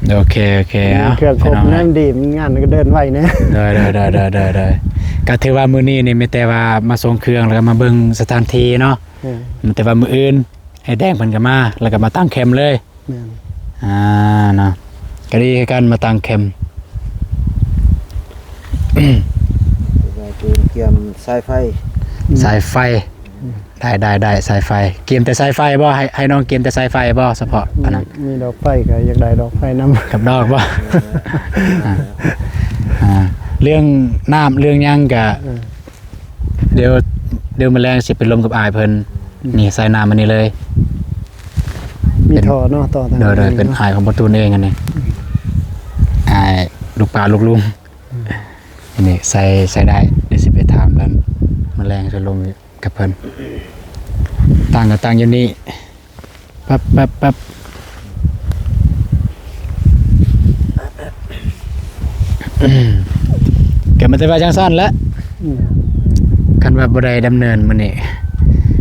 ເ ໂອເຄ ໂອເຄ ເອົາ ເຄື່ອງຄົບ ພີ່ນ້ອງ ແນວດີ ມັນງານກໍເດີນໄວແດ່. ໂດຍ ໂດຍ ກໍຖືວ່າມື້ນີ້ນີ້ມີແຕ່ວ່າມາສົ່ງເຄື່ອງ ແລ້ວກໍມາເບິ່ງສະຖານທີ່ເນາະ. ເອີ ແຕ່ວ່າມື້ອື່ນອ້າຍແດງເພິ່ນກໍມາ ແລ້ວກໍມາຕັ້ງແຄມເລີຍ. ແມ່ນ ອ່າ ເນາະ ກໍດີຄືກັນ ມາຕັ້ງແຄມ ວ່າເກມ ກຽມສາຍໄຟ ສາຍໄຟ ອືມ ໄດ້ ໄດ້ ໄດ້ ສາຍໄຟ ກຽມແຕ່ສາຍໄຟບໍ່? ໃຫ້ ໃຫ້ນ້ອງກຽມແຕ່ສາຍໄຟບໍ່? ສະເພາະອັນນັ້ນ ມີ ມີດອກໄຟ ກໍຢາກໄດ້ດອກໄຟນຳ ກັບດອກບໍ່? ອ່າ ອ່າ ເລື່ອງນ້ຳເລື່ອງຫຍັງກໍ ເອີ ດຽວ ດຽວມື້ແລງຊິໄປລົມກັບອ້າຍເພິ່ນ. ອືມ ນີ້ໃສ່ນ້ຳອັນນີ້ເລີຍ ມີທໍ່ເນາະ ຕໍ່ທາງ ໂດຍ ໂດຍ ເປັນອ້າຍຂອງປະຕູນເອງອັນນີ້ ອືມ ອ້າຍລູກປ້າລູກລຸງ. ອືມ ອັນນີ້ໃສ່ ໃສ່ໄດ້ ດຽວຊິໄປຖາມເພິ່ນ ມື້ແລງຊິລົມກັບເພິ່ນ. ຕັ້ງກໍຕັ້ງຢູ່ນີ້. ປັບ ປັບ ປັບ ກໍມີແຕ່ວ່າຈັ່ງຊັ້ນແຫຼະ. ອືມ ຄັນວ່າບໍ່ໄດ້ດຳເນີນມື້ນີ້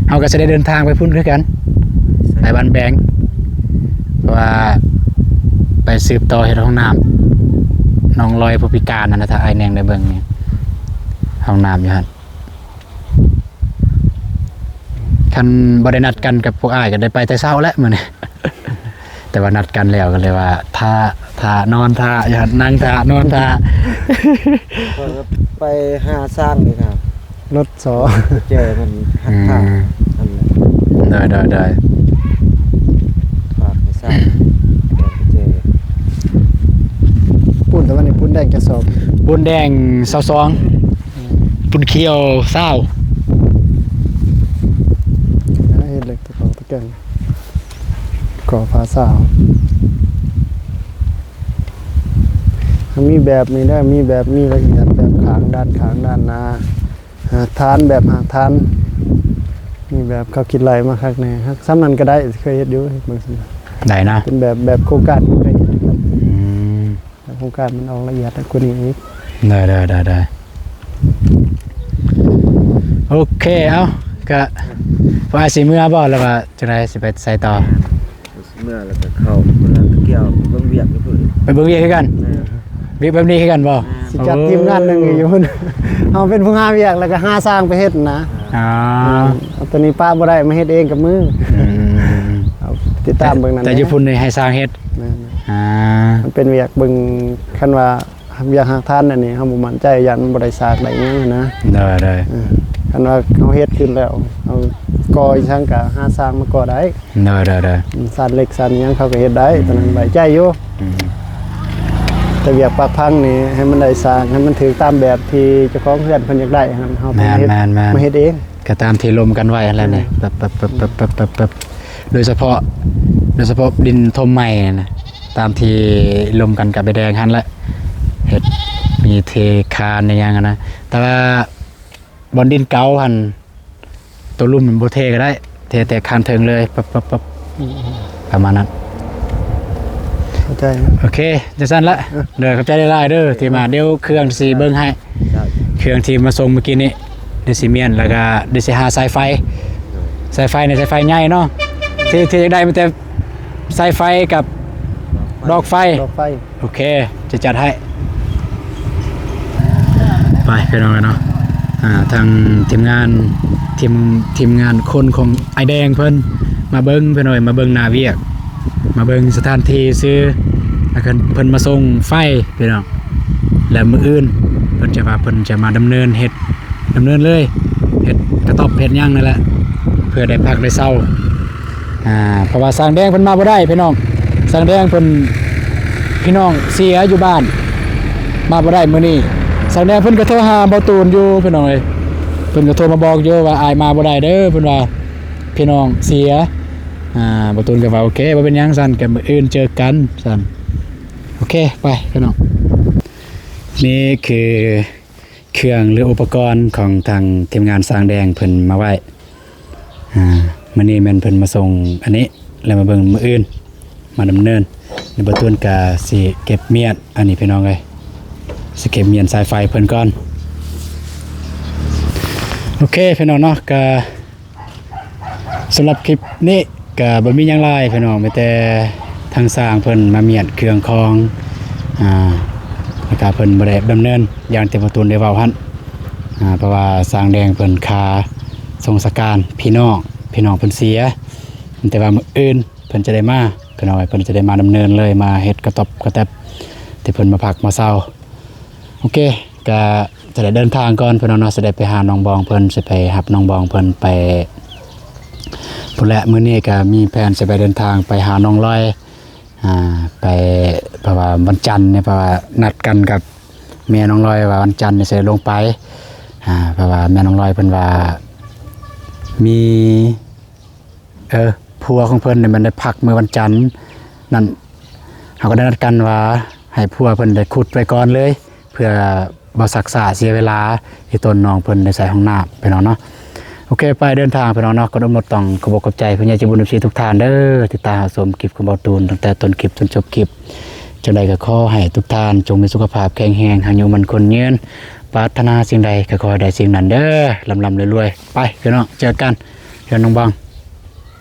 ເຮົາກໍຊິໄດ້ເດີນທາງໄປພຸ້ນຄືກັນ ໄປບ້ານແບງ ເພາະວ່າໄປສືບຕໍ່ເຮັດຫ້ອງນ້ຳ ນ້ອງລອຍຜູ້ພິການນັ້ນນະ. ຖ້າອ້າຍແດງໄດ້ເບິ່ງນີ້ ຫ້ອງນ້ຳຢູ່ຫັ້ນ. ຄັນບໍ່ໄດ້ນັດກັນກັບພວກອ້າຍກໍໄດ້ໄປແຕ່ເຊົ້າແຫຼະມື້ນີ້ ແຕ່ວ່ານັດກັນແລ້ວກໍເລີຍວ່າຖ້າ ຖ້າ ນອນຖ້າ ຢູ່ຫັ້ນ ນັ່ງຖ້າ ນອນຖ້າ. ຂ້ອຍກໍໄປຫາຊ້າງນີ້ນະ ລົດສໍ ແຈມັນຫັກ ອືມ ທ່າ ອັນນັ້ນ. ໂດຍ ໂດຍ ໂດຍ ຝາກໃຫ້ຊ້າງ ແຈ ປູນຕະວັນນີ້ ປູນແດງຈັກສອບ? ປູນແດງຊາວສອງ ອືມ ປູນຂຽວຊາວ. ເຮັດເຫຼັກຕະກອງຕະແກງ ກໍຝາຊາວ. ມັນມີແບບນີ້ເດີ ມີແບບ ມີລະອຽດ ແບບຂ້າງ ດ້ານຂ້າງ ດ້ານໜ້າ ຮາກຖານ ແບບຮາກຖານ ມີແບບເຂົາຄິດໄລ່ມາຄັກແນ່. ຫາກສ່ຳນັ້ນກໍໄດ້ ເຄີຍເຮັດຢູ່ ເຮັດເບິ່ງຊັ້ນ ໄດ້ນະ ເປັນແບບ ແບບໂຄງການເຄີຍເຮັດ. ອືມ ໂຄງການມັນອອກລະອຽດກວ່ານີ້ອີກ. ໄດ້ ໄດ້ ໄດ້ ໄດ້ ໂອເຄ. ເອົ້າ ກະວ່າຊິເມືອບໍ່ ຫຼືວ່າຈັ່ງໃດ ຊິໄປໃສຕໍ່? ເມືອແລ້ວກໍເຂົ້າ ເມືອແລ້ວກໍກ່ຽວໄປເບິ່ງວຽກຢູ່ພຸ້ນ ໄປເບິ່ງວຽກຄືກັນ. ແມ່ນ ວຽກແບບນີ້ຄືກັນບໍ່? ແມ່ນ ຊິຈັດ ໂອ້ ທີມງານໜຶ່ງຢູ່ພຸ້ນ ເຮົາເປັນຜູ້ຫາວຽກ ແລ້ວກໍຫາຊ່າງໄປເຮັດນະ. ອໍ ເອີ ເອົາໂຕນີ້ປະບໍ່ໄດ້ ມາເຮັດເອງກັບມື. ອືມ ເອົາຕິດຕາມເບິ່ງນັ້ນແຫຼະ ແຕ່ຢູ່ພຸ້ນນີ້ໃຫ້ຊ່າງເຮັດ. ແມ່ນ ອ່າ ມັນເປັນວຽກເບິ່ງ ຄັນວ່າວຽກຮາກຖານອັນນີ້ ເຮົາບໍ່ໝັ້ນໃຈ ຢ້ານມັນບໍ່ໄດ້ຊາກໄດ້ຫຍັງຫັ້ນນະ. ໂດຍ ໂດຍ ເອີ ຄັນວ່າເຮົາເຮັດຂຶ້ນແລ້ວ ເຮົາກໍ່ອີ່ຫຍັງກໍຫາຊ່າງມາກໍ່ໄດ້. ໂດຍ ໂດຍ ໂດຍ ອືມ ຊານເຫຼັກຊານຫຍັງເຂົາກໍເຮັດໄດ້. ອືມ ຕອນນັ້ນໄວ້ໃຈຢູ່. ອືມ ແຕ່ວຽກປັກພັງນີ້ ໃຫ້ມັນໄດ້ສ້າງ ໃຫ້ມັນຖືກຕາມແບບທີ່ເຈົ້າຂອງເຮືອນເພິ່ນຢາກໄດ້ຫັ້ນ ເຮົາຕ້ອງເຮັດ ແມ່ນໆໆ ມາເຮັດເອງ. ກໍຕາມທີ່ລົມກັນໄວ້ຫັ້ນແຫຼະນີ້. ແມ່ນ ປັບ ປັບ ປັບ ປັບ ປັບ ປັບ ໂດຍສະເພາະ ໂດຍສະເພາະດິນຖົມໃໝ່ນະ ຕາມທີ່ລົມກັນກັບໃບແດງຫັ້ນແຫຼະ ເຮັດມີເທຄານອີ່ຫຍັງຫັ້ນນະ. ແຕ່ວ່າບ່ອນດິນເກົ່າຫັ້ນ ໂຕລຸ່ມມັນບໍ່ເທກໍໄດ້ ເທແຕ່ຄານເທິງເລີຍ ປັບ ປັບ ປັບ ອືມ ປະມານນັ້ນ. ເຂົ້າໃຈ. ໂອເຄ ຈັ່ງຊັ້ນລະ. ເອີ ເດີ ຂອບໃຈຫຼາຍໆເດີ ທີ່ມາ. ດຽວເຄື່ອງຊິເບິ່ງໃຫ້ ເຈົ້າ ເຄື່ອງທີ່ມາສົ່ງມື້ກີ້ນີ້ ດຽວຊິມ້ຽນ ແລ້ວກໍດຽວຊິຫາສາຍໄຟ ສາຍໄຟນີ້ ສາຍໄຟໃຫຍ່ເນາະ ທີ່ ທີ່ຢາກໄດ້ມີແຕ່ສາຍໄຟກັບດອກໄຟ ດອກໄຟ. ໂອເຄ ຈະຈັດໃຫ້. ໄປພີ່ນ້ອງເອີຍເນາະ ອ່າ ທາງທີມງານ ທີມ ທີມງານຄົນຂອງອ້າຍແດງເພິ່ນມາເບິ່ງພີ່ນ້ອງເອີຍ ມາເບິ່ງໜ້າວຽກ ມາເບິ່ງສະຖານທີ່ຊື່ ແລ້ວກໍເພິ່ນມາສົ່ງໄຟພີ່ນ້ອງ. ແລ້ວມື້ອື່ນເພິ່ນຈະວ່າເພິ່ນຈະມາດຳເນີນເຮັດ ດຳເນີນເລີຍ ເຮັດກະຕ໊ອບເຮັດຫຍັງນັ້ນແຫຼະ ເພື່ອໄດ້ພັກໄດ້ເຊົາ. ອ່າ ເພາະວ່າຊ່າງແດງເພິ່ນມາບໍ່ໄດ້ພີ່ນ້ອງ ຊ່າງແດງເພິ່ນ ພີ່ນ້ອງເສຍຢູ່ບ້ານ ມາບໍ່ໄດ້ມື້ນີ້. ຊ່າງແດງເພິ່ນກໍໂທຫາເບົາຕູນຢູ່ພີ່ນ້ອງເອີຍ ເພິ່ນກໍໂທມາບອກຢູ່ວ່າ ອ້າຍມາບໍ່ໄດ້ເດີ ເພິ່ນວ່າພີ່ນ້ອງເສຍ. ອ່າ ເບົາຕູນກໍວ່າ ໂອເຄ ບໍ່ເປັນຫຍັງຊັ້ນ ກໍມື້ອື່ນເຈີກັນຊັ້ນ. ໂອເຄ ໄປພີ່ນ້ອງ ນີ້ຄື ເຄື່ອງ ຫຼື ອຸປະກອນຂອງທາງທີມງານຊ່າງແດງເພິ່ນມາໄວ້. ອ່າ ມື້ນີ້ແມ່ນເພິ່ນມາສົ່ງອັນນີ້ ແລ້ວມາເບິ່ງມື້ອື່ນ ມາດຳເນີນ. ແລ້ວບ່າວຕູນກະຊິເກັບມ້ຽນ ອັນນີ້ພີ່ນ້ອງເອີຍ ຊິເກັບມ້ຽນສາຍໄຟເພິ່ນກ່ອນ. ໂອເຄພີ່ນ້ອງເນາະ ກະ ສຳລັບຄລິບນີ້ກໍບໍ່ມີຫຍັງຫຼາຍພີ່ນ້ອງ ມີແຕ່ ທາງຊ່າງເພິ່ນມາມ້ຽນເຄື່ອງຂອງ ອ່າ ແລ້ວກະເພິ່ນບໍ່ໄດ້ດຳເນີນຢ່າງທີ່ພໍ່ຕູນໄດ້ເວົ້າຫັ້ນ ອ່າ ເພາະວ່າຊ່າງແດງເພິ່ນຄາສົ່ງສະການພີ່ນ້ອງ ພີ່ນ້ອງເພິ່ນເສຍ ແຕ່ວ່າມື້ອື່ນເພິ່ນຈະໄດ້ມາ ພີ່ນ້ອງເອີຍ ເພິ່ນຈະໄດ້ມາດຳເນີນເລີຍ ມາເຮັດກະຕອບກະແຕັບທີ່ເພິ່ນມາພັກມາເຊົາ. ໂອເຄ ກະຈະໄດ້ເດີນທາງກ່ອນພີ່ນ້ອງເນາະ ຊິໄດ້ໄປຫານ້ອງບອງເພິ່ນ ຊິໄປຮັບນ້ອງບອງເພິ່ນໄປພຸ້ນແຫຼະ. ມື້ນີ້ກະມີແຜນຊິໄປເດີນທາງໄປຫານ້ອງລອຍ ອ່າ ໄປ ເພາະວ່າວັນຈັນນີ້ ເພາະວ່ານັດກັນກັບແມ່ນ້ອງລອຍວ່າວັນຈັນນີ້ຊິໄດ້ລົງໄປ ອ່າ ເພາະວ່າແມ່ນ້ອງລອຍເພິ່ນວ່າມີ ເອີ ຜົວຂອງເພິ່ນນີ້ມັນໄດ້ພັກມື້ວັນຈັນນັ້ນ ເຮົາກໍໄດ້ນັດກັນວ່າໃຫ້ຜົວເພິ່ນໄດ້ຂຸດໄວ້ກ່ອນເລີຍ ເພື່ອບໍ່ຊັກຊ້າເສຍເວລາ ທີ່ຕົນນ້ອງເພິ່ນໄດ້ໃສ່ຫ້ອງນ້ຳພີ່ນ້ອງເນາະ. ໂອເຄ ໄປເດີນທາງພີ່ນ້ອງເນາະ. ກ່ອນອື່ນໝົດຕ້ອງຂອບອົກຂອບໃຈຜູ້ໃຫຍ່ໃຈບຸນເອັຟຊີທຸກທ່ານເດີ ທີ່ຕາມຮັບຊົມຄລິບຂອງເບົາຕູນຕັ້ງແຕ່ຕົ້ນຄລິບຈົນຈົບຄລິບ. ຈັ່ງໃດກໍຂໍໃຫ້ທຸກທ່ານຈົ່ງມີສຸຂະພາບແຂງແຮງ ອາຍຸໝັ້ນຂວັນຍືນ ປາດຖະໜາສິ່ງໃດກໍຂໍໃຫ້ໄດ້ສິ່ງນັ້ນເດີ ລ່ຳໆລວຍໆ. ໄປພີ່ນ້ອງ ເຈີກັນ ເຮືອນນ້ອງບອງ.